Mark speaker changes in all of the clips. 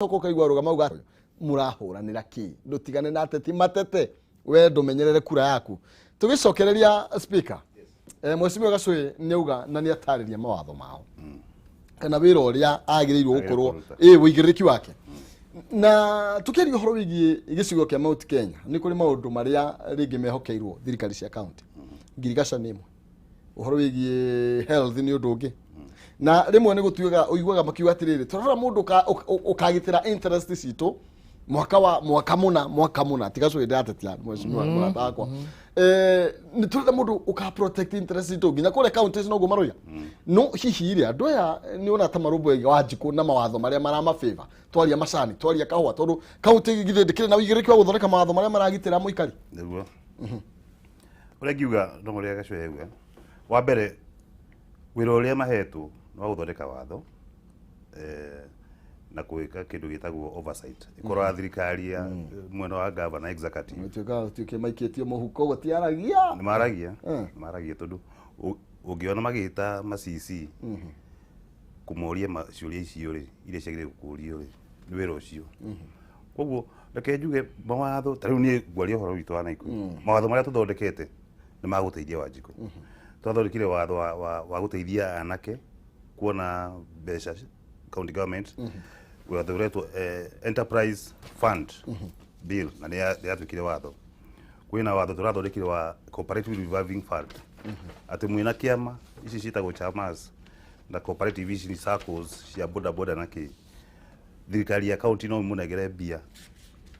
Speaker 1: Ũgacoka ũkaigua rũgama uga mũrahũranĩra kĩ? Ndũtigane na ateti matete, we ndũmenyerere kura yaku. Tũgĩcokereria speaker, mheshimiwa Gacũĩ nĩ auga na nĩ atarĩria mawatho mao kana wĩra ũrĩa agĩrĩirwo gũkorwo
Speaker 2: kũruta.
Speaker 1: Ĩ ũigĩrĩrĩki wake. Na tũkĩaria ũhoro wĩgiĩ gĩcigo kĩa Mount Kenya, nĩ kũrĩ maũndũ marĩa rĩngĩ mehokeirwo thirikari cia county. Ngirigaca nĩ ĩmwe, ũhoro wĩgiĩ health nĩ ũndũ ũngĩ, na rĩmwe nĩ gũtuĩkaga ũiguaga makiuga atĩrĩrĩ, tũrora mũndũ ũkagitĩra interest citũ mwaka wa mwaka mũna mwaka mũna. Tiga cũĩ, ndĩratetia mheshimiwa mũrata wakwa. Nĩ tũrenda mũndũ ũka protect interest citũ nginya kũrĩa counties, noguo maroiga. No hihi rĩ, andũ aya nĩ ona ta marũmbũyagia Wanjikũ na mawatho marĩa maramabĩva? Twaria macani, twaria kahũa, tondũ county githĩ ndĩkĩrĩ na ũigĩrĩrĩki wa gũthondeka mawatho marĩa maragitĩra mũikari?
Speaker 2: Nĩguo ũrĩa ngiuga, no ũrĩa Gacũhĩ auga. Wa mbere, wĩra ũrĩa mahetwo nĩ wa gũthondeka watho na gwĩka kĩndũ gĩtagwo oversight ĩkorwo ya thirikari ya mwena wa governor, executive.
Speaker 1: Matuĩka tuĩke maikĩtio mũhuko gũtiaragia.
Speaker 2: Nĩ maragia, nĩ maragia, tondũ ũngĩona magĩta macici kũmoria ciũria icio rĩ, iria ciagĩrĩire kũũrio rĩ, nĩ wĩra ũcio. Koguo reke njuge mawatho ta rĩu niĩ ngwaria ũhoro witũ wa Naikuru, mawatho marĩa tũthondekete nĩ magũteithia Wanjikũ. Twathondekire watho wa gũteithia anake kuona mbeca county government, watho ũretwo Enterprise Fund Bill, na nĩ yatuĩkire watho. Kwĩna watho tũrathondekire wa Cooperative Revolving Fund, atĩ mwĩna kĩama ici ciĩtagwo chamas na cooperative ici SACCOs cia boda boda na kĩ, thirikari ya county no ĩmũnengere mbia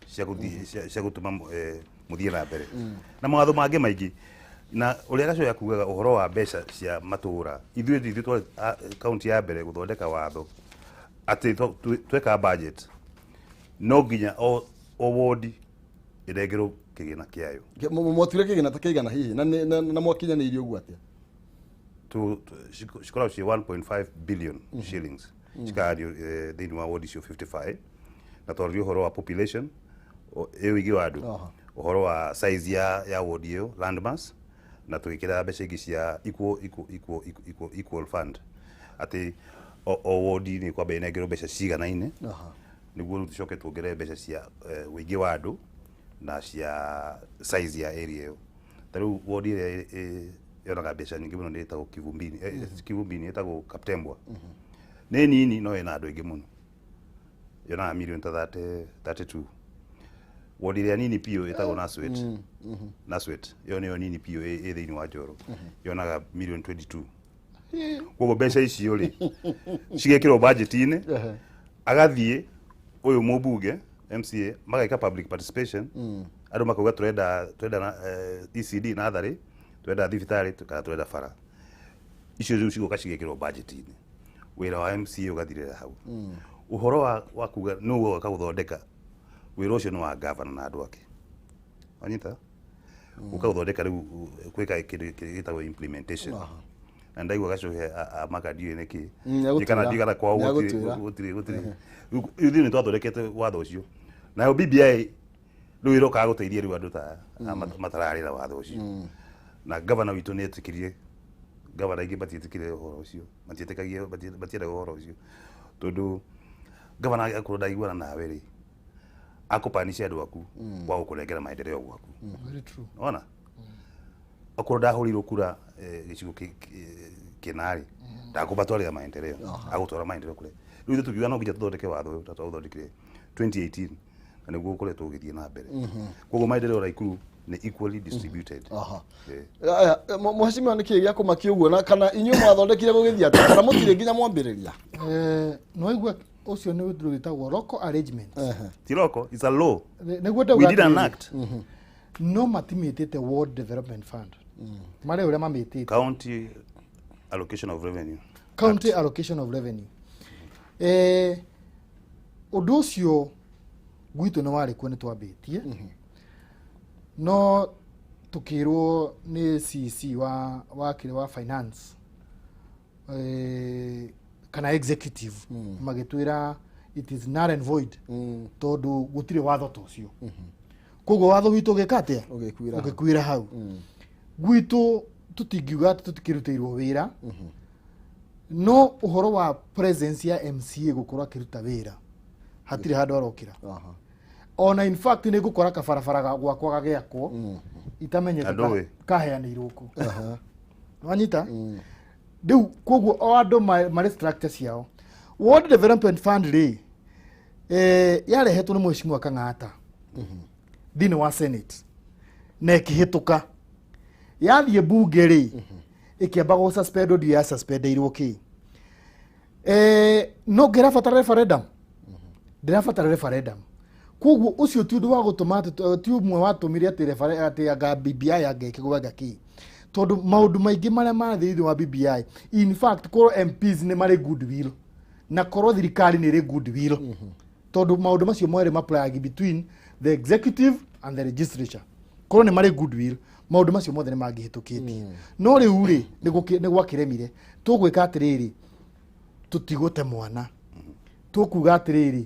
Speaker 2: cia gũthiĩ cia gũtũma mũthiĩ na mbere na mawatho mangĩ maingĩ. Na ũrĩa Gacoya kugaga ũhoro wa mbeca cia matũra, ithuĩ twarĩ county ya mbere gũthondeka watho atĩ tweka budget no nginya o wodi ĩnengerwo kĩgĩna kĩayo.
Speaker 1: Mwatuire kĩgĩna ta kĩigana hihi, na mwakinyanĩirie ũguo atĩa?
Speaker 2: Cikoragwo ciĩ 1.5 billion shillings, cikaganio thĩinĩ wa wodi icio 55, na twarori ũhoro wa population, ĩ ũingĩ wa andũ, ũhoro wa size ya wodi ĩyo, land mass, na tũgĩkĩra mbeca ingĩ cia equal fund, atĩ o wodi nĩ kwamba ĩnengerwo mbeca ciganaine, nĩguo rĩu tũcoke tuongerere mbeca cia ũingĩ wa andũ na cia size ya area ĩyo. Ta rĩu wodi ĩrĩa yonaga mbeca nyingĩ mũno nĩ ĩtagwo Kivumbini, Kivumbini, ĩtagwo Kaptembwa. Nĩ nini no ĩna andũ aingĩ mũno, yonaga milioni ta 30, 32. Wodi ĩrĩa nini biũ ĩtagwo Naswet. Naswet ĩyo nĩyo nini biũ ĩ thĩinĩ wa Njoro, yonaga milioni 22. Koguo mbeca icio rĩ, cigekĩrwo budget-inĩ, agathiĩ ũyũ mũmbunge MCA mageka public participation, andũ makauga tũrenda na, ECD natharĩ, tũrenda thibitarĩ kana tũrenda bara. Icio rĩu cigoka cigekĩrwo budget-inĩ, wĩra wa MCA ũgathirĩra hau. Ũhoro wa kuga nũ ũgoka gũthondeka wĩra ũcio nĩ wa governor na andũ ake, wanyita, gũka gũthondeka rĩu gwĩka kĩndũ kĩrĩa gĩtagwo implementation. Na ndaigua Gacũhĩ amaka ndiũĩ nĩkĩ.
Speaker 1: Nĩagũtwĩra.
Speaker 2: Ndigana kwao gũtirĩ.
Speaker 1: Nĩagũtwĩra.
Speaker 2: Gũtirĩ. Rĩu ithuĩ nĩ twathondekete watho ũcio, nayo BBI rĩu ĩrokaga gũteithia rĩu andũ ta aya matararĩra watho ũcio. Na gavana witũ nĩ etĩkĩrie, gavana aingĩ matiĩtĩkĩrie ũhoro ũcio, matiĩtĩkagia, matiendaga ũhoro ũcio, tondũ gavana akorwo ndaiguana nawe rĩ, akũpanisha andũ aku wa gũkũnengera maendeleo gwaku.
Speaker 3: Very true.
Speaker 2: Ona okorwo ndahũrirwo kura gĩcigo kĩna rĩ, ndakũbatwarĩra maendeleo, agũtwara maendeleo kũrĩa. Rĩu ithuĩ tũkiuga no nginya tũthondeke watho ũyũ, ta twaũthondekire 2018 na nĩguo ũkoretwo ũgĩthiĩ na mbere. Koguo maendeleo Naikuru nĩ equally distributed.
Speaker 1: Aya, mheshimiwa, nĩ kĩĩ gĩa kũmakia ũguo? Na kana inyuĩ mwathondekire gũgĩthiĩ atĩa, kana mũtirĩ nginya mwambĩrĩria?
Speaker 3: Nĩwaigua, ũcio nĩ ũndũ wĩtagwo local arrangement.
Speaker 2: Ti local, it's a law.
Speaker 3: Nĩguo ndauga
Speaker 2: We did an
Speaker 3: atĩrĩrĩ,
Speaker 2: act.
Speaker 3: No matimĩtĩte Ward Development Fund marĩa ũrĩa mamĩtĩte.
Speaker 2: County Allocation of Revenue.
Speaker 3: County Allocation of Revenue. Ũndũ ũcio gwitũ nĩ warĩ kuo, nĩ twambĩtie, no tũkĩrwo nĩ CC wa kĩrĩ wa finance, kana executive, magĩtwĩra it is null and void, tondũ gũtirĩ watho ta ũcio. Koguo watho witũ ũgĩka atĩa?
Speaker 1: Ũgĩkuĩra hau.
Speaker 3: Ũgĩkuĩra hau. Gwitũ tũtingiuga atĩ tũtikĩrutĩirwo wĩra, no ũhoro wa presence ya MCA gũkorwo akĩruta wĩra Hatirĩ handũ arokĩra.
Speaker 1: Aha.
Speaker 3: Ona in fact nĩ ngũkora kabarabara gwakwa gagĩakwo itamenyete
Speaker 2: Na ndũĩ.
Speaker 3: Kaheanĩirwo kũ. Wanyita rĩu koguo o andũ marĩ structure ciao. World Development Fund rĩ, yarehetwo nĩ Mheshimiwa Kang'ata thĩinĩ wa Senate na ĩkĩhĩtũka. Yathiĩ bunge rĩ, ĩkĩamba gũ suspend. Ũndũ ya suspendeirwo kĩ? No ngĩrabatara referendum, ndĩrabatara referendum. Koguo ũcio ti ũndũ wa gũtũma atĩ ti ũmwe watũmire atĩ atĩ anga BBI angĩkĩgwenga kĩ, tondũ maũndũ maingĩ marĩa marathiĩ thĩinĩ wa BBI, in fact korwo MPs nĩ marĩ goodwill na korwo thirikari nĩ ĩrĩ goodwill, tondũ maũndũ macio merĩ maplay between the executive and the legislature, korwo nĩ marĩ goodwill, maũndũ macio mothe nĩ mangĩhĩtũkĩtie. No rĩu rĩ, nĩ gwakĩremire. Tũgwĩka atĩrĩrĩ, tũtigũte mwana, tũkuga atĩrĩrĩ,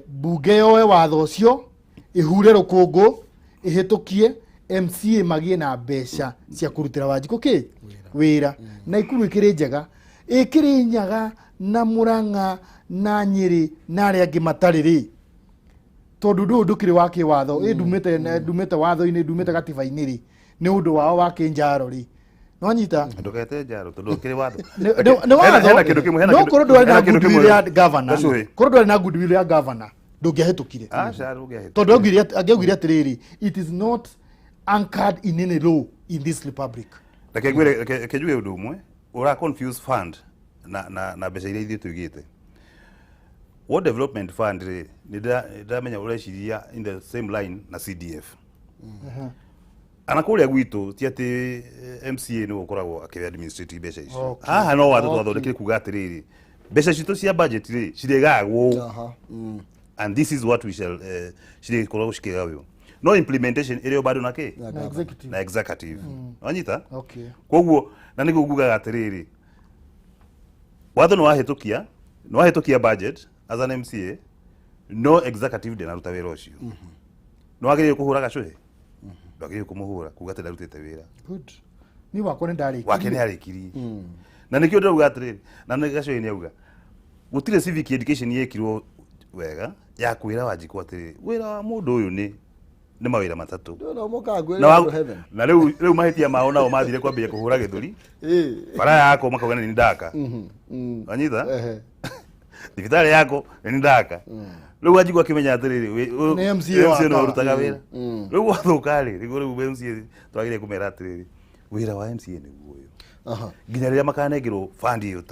Speaker 3: bunge yoe watho ũcio, ĩhure rũkũngũ, ĩhĩtũkie, MCA magĩe na mbeca cia kũrutĩra Wanjikũ kĩ wĩra. Na Ikuru ĩkĩrĩ njega, ĩkĩrĩ Nyaga na Mũrang'a na Nyĩrĩ na arĩa angĩ matarĩ rĩ, tondũ ũndũ ũyũ ndũkĩrĩ wa kĩwatho, ĩ ndumĩte watho-inĩ, ndumĩte gatiba-inĩ rĩ, nĩ ũndũ wao wa kĩnjaro rĩ, nĩwanyita?
Speaker 2: Ndũgete njaro tondũ kĩrĩ watho.
Speaker 3: Nĩ watho.
Speaker 2: Hena kĩndũ kĩmwe, hena
Speaker 3: No
Speaker 2: kĩndũ-
Speaker 3: korwo ndwarĩ na
Speaker 2: hena kĩndũ
Speaker 3: goodwill
Speaker 2: kĩmwe.
Speaker 3: ya governor,
Speaker 2: Gacũhĩ.
Speaker 3: korwo ndwarĩ na goodwill ya governor, ndũngĩahĩtũkire.
Speaker 2: Aca, ndũngĩahĩtũkire.
Speaker 3: Tondũ angĩaugire atĩrĩrĩ, it is not anchored in any law in this republic.
Speaker 2: Reke ngwĩre, reke njuge ũndũ ũmwe ũra confuse fund na mbeca iria ithuĩ tuigĩte. World Development Fund rĩ, nĩ ndĩramenya ũreciria in the same line na CDF. Ana kũrĩa gwitũ ti atĩ MCA nĩwe ũkoragwo akĩ administrate mbeca icio. Haha no watho twathondekire kuga atĩrĩrĩ, mbeca citũ cia budget rĩ, cirĩgagwo and this is what we shall cirĩkoragwo cikĩgaywo, no implementation ĩrĩ o bado na kĩ?
Speaker 3: Na executive.
Speaker 2: Na executive, wanyita?
Speaker 3: Okay.
Speaker 2: Koguo na nĩguo ngugaga atĩrĩrĩ, watho nĩ wahĩtũkia budget as an MCA, no executive ndĩnaruta wĩra ũcio. Nĩ wagĩrĩire kũhũra gacũhĩ? Ndwagĩrĩire kũmũhũra kuga atĩ ndarutĩte wĩra.
Speaker 3: Good. Niĩ wakwa nĩ ndarĩkirie.
Speaker 2: Wake nĩ arĩkirie, na nĩkĩo ndĩrauga atĩrĩrĩ, na nĩ gacũhĩ nĩ auga gũtirĩ civic education yekirwo wega ya kwĩra Wanjikũ atĩrĩrĩ, wĩra wa mũndũ ũyũ nĩ mawĩra matatũ.
Speaker 1: Ndona mokaga ngwĩra
Speaker 2: Na
Speaker 1: andũ heaven.
Speaker 2: Na rĩu mahĩtia mao nao mathire kwambĩrĩria kũhũra gĩthũri bara yako, makauga nĩ ndaka, wanyita?
Speaker 1: Ehe.
Speaker 2: Thibitarĩ yako nĩ ndaka. Rĩu Wanjikũ akĩmenya atĩrĩrĩ,
Speaker 3: Nĩ MCA
Speaker 2: MCA
Speaker 3: wakaga.
Speaker 2: nĩ ũrutaga wĩra. Rĩu gwathuka rĩ, nĩguo rĩu MCA twagĩrĩire kũmera atĩrĩrĩ, wĩra wa MCA nĩguo ũyũ nginya rĩrĩa makanengerwo fund ĩyo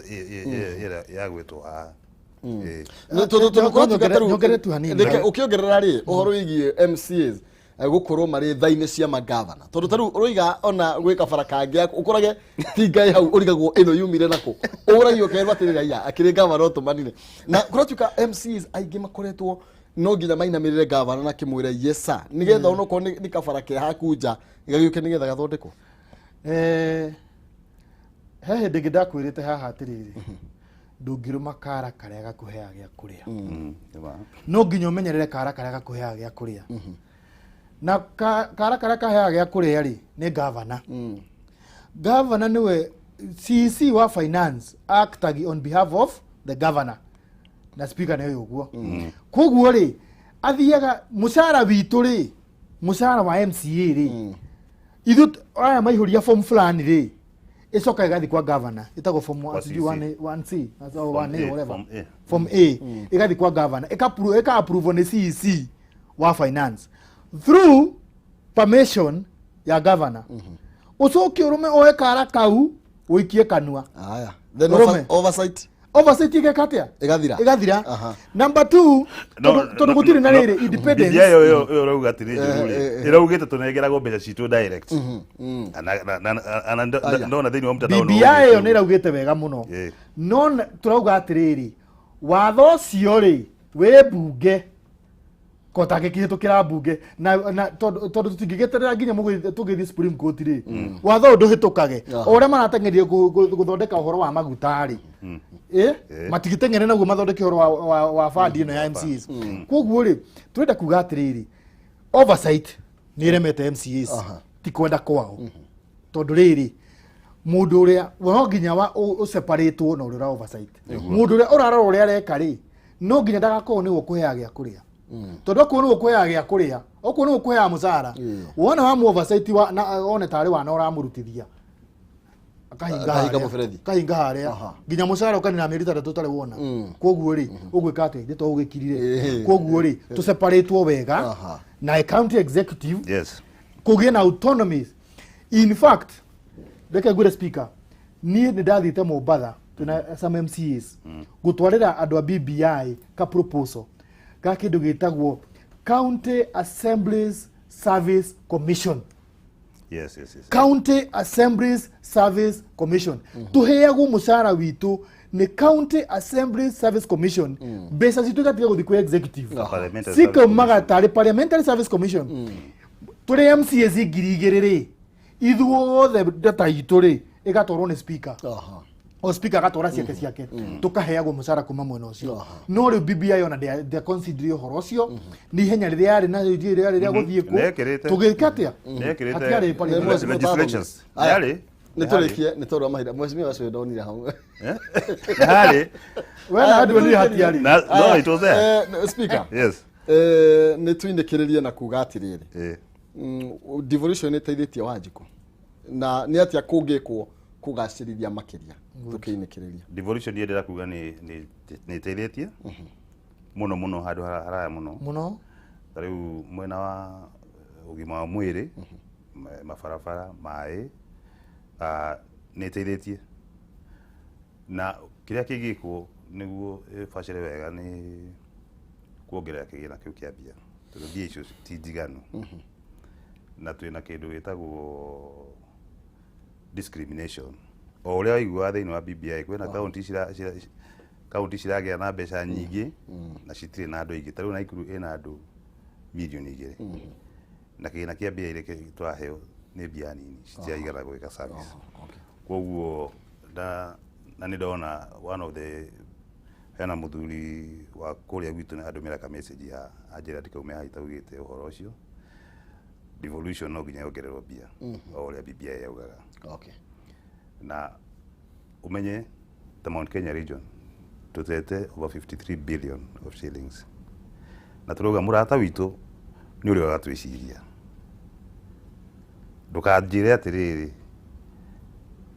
Speaker 2: ya gwĩtwo haha. Ĩĩ.
Speaker 3: Nyongerere tu hanini.
Speaker 1: Reke ũkĩongerera rĩ, ũhoro wĩgiĩ MCAs gũkorwo marĩ tha-inĩ cia magavana, tondũ ta rĩu ũroiga ona gwĩ kabara kangĩ ũkorage tinga ĩ hau, ũrigagwo ĩno yumire nakũ, ũragio ũkerwo atĩrĩrĩ, aya akĩrĩ gavana ũtũmanire. Na kũratuĩka MCAs aingĩ makoretwo no nginya mainamĩrĩre gavana na kĩmwĩre yes sir, nĩgetha onokorwo nĩ kabara ke haku nja gagĩũke nĩgetha gathondekwo.
Speaker 3: He hĩndĩ ĩngĩ ndakwĩrĩte haha atĩrĩrĩ, ndũngĩrũma kara karĩa gakũheaga gĩa kũrĩa.
Speaker 2: Nĩ ma.
Speaker 3: No nginya ũmenyerere kara karĩa gakũheaga gĩa kũrĩa, na kara karĩa kaheaga gĩa kũrĩa rĩ, nĩ gavana. Gavana nĩwe CC wa finance, actagi on behalf of the governor, na speaker nĩwe ũguo. Koguo rĩ, athiaga mũcara witũ rĩ, mũcara wa MCA rĩ, ithuĩ aya maihũria form fulani rĩ, ĩcoka ĩgathiĩ kwa governor, ĩtagwo form
Speaker 2: Kwa
Speaker 3: sijui
Speaker 2: CC.
Speaker 3: 1C or 1A,
Speaker 2: A,
Speaker 3: whatever.
Speaker 2: Form A.
Speaker 3: Form A ĩgathiĩ kwa governor, ĩka approve nĩ CEC wa finance through permission ya governor. Ũcoke ũrũme oe kara kau ũikie kanua.
Speaker 1: Aya. Then
Speaker 3: Ũrũme.
Speaker 1: Oversight
Speaker 3: Oversight ĩgeka atĩa?
Speaker 1: Ĩgathira.
Speaker 3: Ĩgathira. Number two,
Speaker 2: No,
Speaker 3: tondũ
Speaker 2: no,
Speaker 3: gũtirĩ na
Speaker 2: no,
Speaker 3: rĩrĩ independence.
Speaker 2: BBI ĩyo ĩrauga atĩ nĩ njũru rĩ, ĩraugĩte tũnengeragwo mbeca citũ direct. Ana
Speaker 1: Aya.
Speaker 2: ndona thĩinĩ wa mtandao
Speaker 3: BBI ĩyo nĩ ĩraugĩte wega mũno. No tũrauga atĩrĩrĩ, watho ũcio rĩ, wĩ mbunge kotangĩkĩhĩtũkĩra mbunge na tondũ tũtingĩgĩeterera nginya tũgĩthiĩ Supreme Court rĩ, watho ũyũ ndũhĩtũkage. O ũrĩa marateng'erie gũthondeka ũhoro wa maguta rĩ, matingĩteng'ere naguo mathondeke ũhoro wa fund ĩno ya MCAs. Koguo rĩ, tũrenda kuga atĩrĩrĩ, oversight nĩ ĩremete MCAs. Ti kwenda kwao, tondũ rĩrĩ, mũndũ ũrĩa no nginya ũseparatwo na ũrĩa ũra oversight, mũndũ ũrĩa ũrarora ũrĩa areka rĩ, No nginya ndagakorwo nĩwe ũkũheaga gĩa kũrĩa, tondũ okorwo nĩwe ũkũheaga gĩa kũrĩa, okorwo nĩwe ũkũheaga mũcara, wona wa mu oversight wa na one tarĩ wana ũramũrutithia, akahinga
Speaker 1: Akahinga
Speaker 3: harĩa.
Speaker 1: mũberethi.
Speaker 3: Akahinga harĩa nginya mũcara ũkanina mĩeri 6 ũtarĩ wona. Koguo rĩ, ũgwĩka atĩa ithe to ũgĩkirire? Koguo rĩ, tũseparatwo wega na county executive kũgĩe na autonomy. In fact, reke ngwĩre, Speaker, niĩ nĩ ndathiĩte Mombatha twĩna some MCAs gũtwarĩra andũ a BBI ka proposal ga kĩndũ gĩtagwo County Assemblies Service Commission. County Assemblies Service Commission, tũheagwo mũcara witũ nĩ County Assemblies Service Commission, mbeca citũ igatiga gũthiĩ kwĩ executive.
Speaker 2: Parliamentary Service
Speaker 3: Cikaumaga tarĩ Parliamentary Service Commission. Tũrĩ MCAs 2000 rĩ, ithuothe data itũ rĩ ĩgatwarwo nĩ Speaker, o Speaker agatwara ciake ciake, tukaheagwo mũcara kuma mwena ũcio. No rĩu BBI ona ndĩa consider ũhoro ũcio, nĩ ihenya rĩrĩa yarĩ na rĩrĩa rĩa gũthiĩ kũ
Speaker 2: Nĩekĩrĩte.
Speaker 3: Tũgĩka atĩa?
Speaker 2: Nĩekĩrĩte
Speaker 3: Hatiarĩ parliament.
Speaker 2: Legislations.
Speaker 1: Aya,
Speaker 2: Nĩarĩ.
Speaker 1: nĩ tũrĩkie nĩ tondũ wa mahinda. Mheshimiwa ũcio ndonire hau.
Speaker 2: Nĩharĩ.
Speaker 3: We na ndionire hatiarĩ.
Speaker 2: No, it was there.
Speaker 1: Speaker,
Speaker 2: Yes.
Speaker 1: nĩ twinĩkĩrĩrie na kuga atĩrĩrĩ, devolution nĩ ĩteithĩtie Wanjikũ, na nĩ atĩa kũngĩkwo kũgacĩrithia makĩria tũkĩinĩkĩrĩria?
Speaker 2: Devolution niĩ ndĩrakuga nĩ ĩteithĩtie mũno mũno handũ haraya mũno.
Speaker 3: Mũno.
Speaker 2: Ta rĩu mwena wa ũgima wa mwĩrĩ, mabarabara, maĩ, nĩ ĩteithĩtie, na kĩrĩa kĩngĩkwo nĩguo ĩbacĩre wega nĩ kuongerera kĩgĩna kĩu kĩa mbia, tondũ mbia icio ti njiganu, na twĩna kĩndũ gĩtagwo discrimination o ũrĩa waiguaga thĩinĩ wa BBI. Kwĩna kaunti ciragĩa na mbeca nyingĩ na citirĩ na andũ aingĩ. Ta rĩu Naikuru ĩna andũ 2 mirioni na kĩgĩna kĩa mbia iria tũraheo nĩ mbia nini, citiraigana gwĩka service. Koguo na nĩ ndona one of the hena mũthuri wa kũrĩa gwitũ nĩ andũmĩra ka message ya anjĩra ndikaume haha itaugĩte ũhoro ũcio. Devolution no nginya yongererwo mbia o ũrĩa BBI yaugaga. Na umenye the Mount Kenya region tutete over 53 billion of shillings, na turauga mũrata witũ nĩ ũrĩa ũratwĩciria, ndũkanjĩre atĩrĩrĩ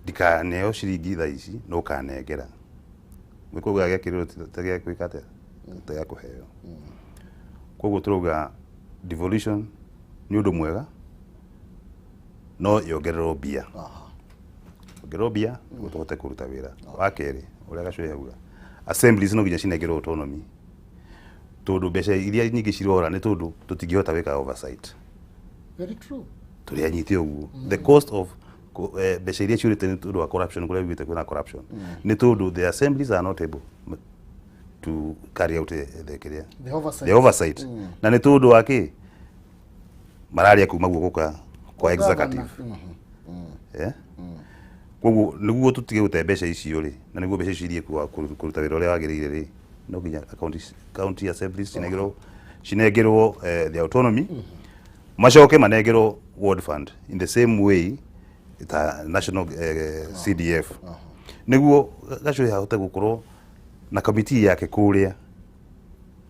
Speaker 2: ndikaneo ciringi thaa ici no ũkanengera gwĩkũga gĩakĩrĩrwo ta gĩa gwĩka atĩa, ta gĩa kũheo. Koguo turauga devolution nĩ ũndũ mwega, no yongererwo mbia, ongererwo mbia nĩguo tũhote kũruta wĩra. Wa kerĩ, ũrĩa Gacũhĩ auga, assemblies no nginya cinengerwo autonomy, tondũ mbeca iria nyingĩ cirora nĩ tondũ tũtingĩhota gwĩka oversight.
Speaker 3: Very true.
Speaker 2: Tũrĩ anyite ũguo, the cost of mbeca iria ciũrĩte nĩ tondũ wa corruption, kũrĩa ugĩte kwĩna corruption, nĩ tondũ the assemblies are not able to carry out the kĩrĩa,
Speaker 3: the oversight.
Speaker 2: The oversight. Na nĩ tondũ wa kĩ mararia kuma guoko kwa executive. Koguo nĩguo tũtige gũte mbeca icio rĩ, na nĩguo mbeca icio ithiĩ kũruta wĩra ũrĩa wagĩrĩire rĩ, no nginya county assemblies cinengerwo the autonomy, macoke manengerwo ward fund in the same way ta national CDF, nĩguo Gacũhĩ ahote gũkorwo na committee yake kũrĩa,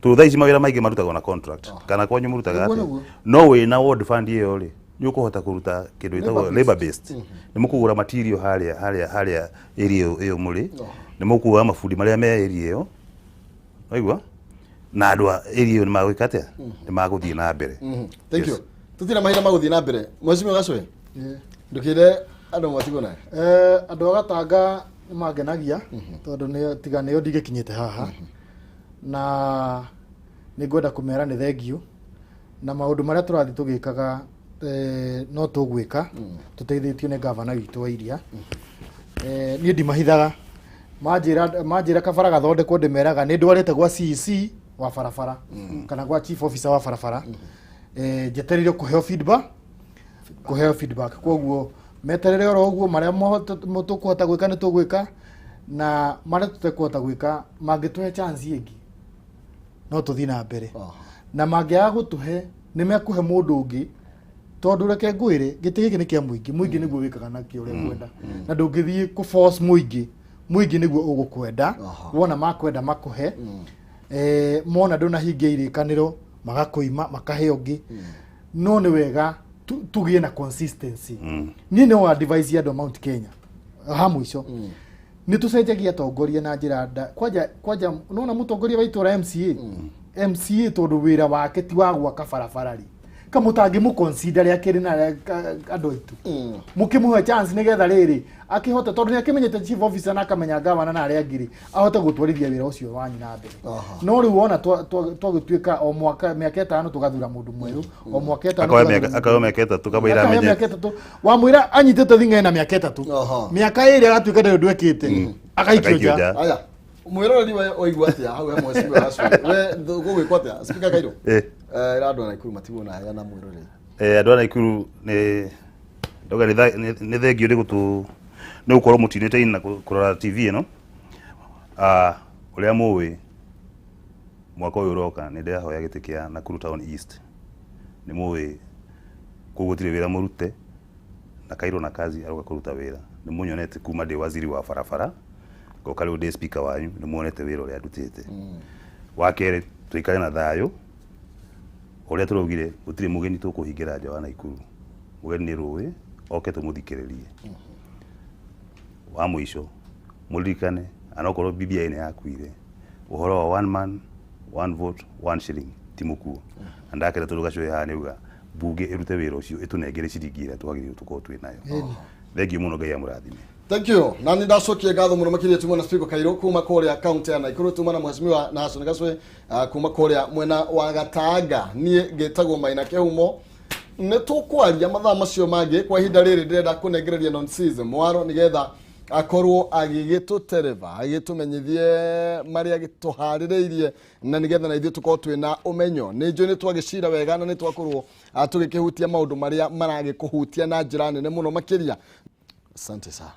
Speaker 2: tondũ thaa ici mawĩra maingĩ marutagwo na contract kana kwanyu mũrutaga
Speaker 3: Nĩguo,
Speaker 2: atĩa?
Speaker 3: Nĩguo.
Speaker 2: No wĩna ward fund ĩyo rĩ, nĩ ũkũhota kũruta kĩndũ gĩtagwo labor based, nĩ mũkũgũra material harĩa area ĩyo mũrĩ, nĩ mũkuoya mabundi marĩa me area ĩyo, waigua, na andũ a area ĩyo nĩ magwĩka atĩa, nĩ magũthiĩ na mbere.
Speaker 1: Thank
Speaker 2: Yes.
Speaker 1: you. Tutina mahinda ma gũthiĩ na mbere. Mheshimiwa Gacũhĩ, ndũkĩre andũ matigwo naye.
Speaker 3: Andũ a Gatanga nĩ mangenagia tondũ tiga nĩo ndigĩkinyĩte haha, na nĩ ngwenda kũmera nĩ thengiũ na maũndũ marĩa tũrathiĩ tũgĩkaga, no tũgwĩka tũteithĩtio nĩ gavana witũ wa iria. Niĩ ndimahithaga, manjĩra kabara gathondekwo, ndĩmeraga nĩ ndwarĩte gwa CEC wa barabara kana gwa chief officer wa barabara, njetereire kũheo feedback. Koguo meterere oro ũguo, marĩa tũkũhota gwĩka nĩ tũgwĩka, na marĩa tũtekũhota gwĩka, mangĩtũhe chance ĩngĩ no tũthiĩ na mbere, na mangĩaga gũtũhe nĩ mekũhe mũndũ ũngĩ, tondũ reke ngwĩre, gĩtĩ gĩkĩ nĩ kĩa mũingĩ. Mũingĩ nĩguo wĩkaga nakĩo ũrĩa kwenda, na ndũngĩthiĩ kũ force mũingĩ. Mũingĩ nĩguo ũgũkwenda. Wona makwenda makũhe. Mona ndũnahingia irĩkanĩro magakuima makahe ũngĩ. No nĩ wega tugie na consistency. Niĩ no advise andũ a Mount Kenya ha mũico nĩ tũcenjagia atongoria na njĩra nda kwanja nona mũtongoria wa itũra MCA MCA tondũ wĩra wake ti wa gwaka barabara rĩ kamũtangĩmũ-consider rĩa kĩrĩ na andũ aitũ mũkĩmũhe chance nĩgetha rĩrĩ akĩhote tondũ nĩ akĩmenyete chief officer na akamenya gavana na arĩa angĩ rĩ ahote gũtwarithia wĩra ũcio wanyu na mbere. No rĩu wona twagĩtuĩka o mwaka mĩaka 5 tũgathura mũndũ mwerũ o mwaka 5
Speaker 2: akaoya mĩaka 3 kamũira
Speaker 3: amenye mĩaka 3 wamwĩra anyitĩte thing'e na mĩaka 3 mĩaka 2 agatuĩka ndarĩ ũndũ ekĩte agaikio nja.
Speaker 1: Aya mwiroreri we oigua atia hau he mweciwa acio we gũgwĩkwo atĩa Speaker Kairũ? Ĩra andũ a Naikuru matigwo na haya na mwiroreri.
Speaker 2: Andũ a Naikuru nĩ ndauga nĩ thengio nĩ gũtũ nĩ gũkorwo mũtinĩte na kũrora TV ĩno. Ũrĩa mũĩ mwaka ũyũ ũroka nĩ ndĩrahoya gĩtĩ kĩa Nakuru Town East. Nĩ mũĩ kũu gũtirĩ wĩra mũrute na Kairũ na kazi aroka kũruta wĩra. Nĩ mũnyonete kuma ndĩ waziri wa barabara ngoka rĩu ndĩ speaker wanyu nĩ muonete wĩra ũrĩa ndutĩte. Wa kerĩ tũikare na thayũ ũrĩa tũraugire gũtirĩ mũgeni tũkũhingĩra nja wa Naikuru. Mũgeni nĩ rũĩ oke tũmũthikĩrĩrie. Wa mũico mũririkane anokorwo BBI nĩ yakuire ũhoro wa one man one vote one shilling ti mũkuo. Na ndakĩra tondũ Gacoĩ haha nĩauga bunge ĩrute wĩra ũcio ĩtũnengere ciringi ĩrĩa twagĩrĩirwo tũkorwo twĩ nayo. Thengiũ mũno Ngai amũrathime.
Speaker 1: Thank you. Na nĩ ndacokia ngatho mũno makĩria tuma na Speaker Kairũ kuma kũrĩa kaunti ya Nakuru tuma na mheshimiwa Nahashon Gacwe kuma kũrĩa mwena wa Gatanga. Niĩ ngĩtagwo Maina Kĩhumo. Nĩ tũkwaria mathaa macio mangĩ kwa ihinda rĩrĩ ndĩrenda kũnengereria nonsense mwaro nĩgetha akorwo agĩgĩtũtereva agĩtũmenyithie marĩa tũharĩrĩirie na nĩgetha na ithuĩ tũkorwo twĩna ũmenyo. Nĩ njũĩ nĩ twagĩcira wega na nĩ twakorwo tũgĩkĩhutia maũndũ marĩa maragĩkũhutia na njĩra nene mũno makĩria. Asante sana.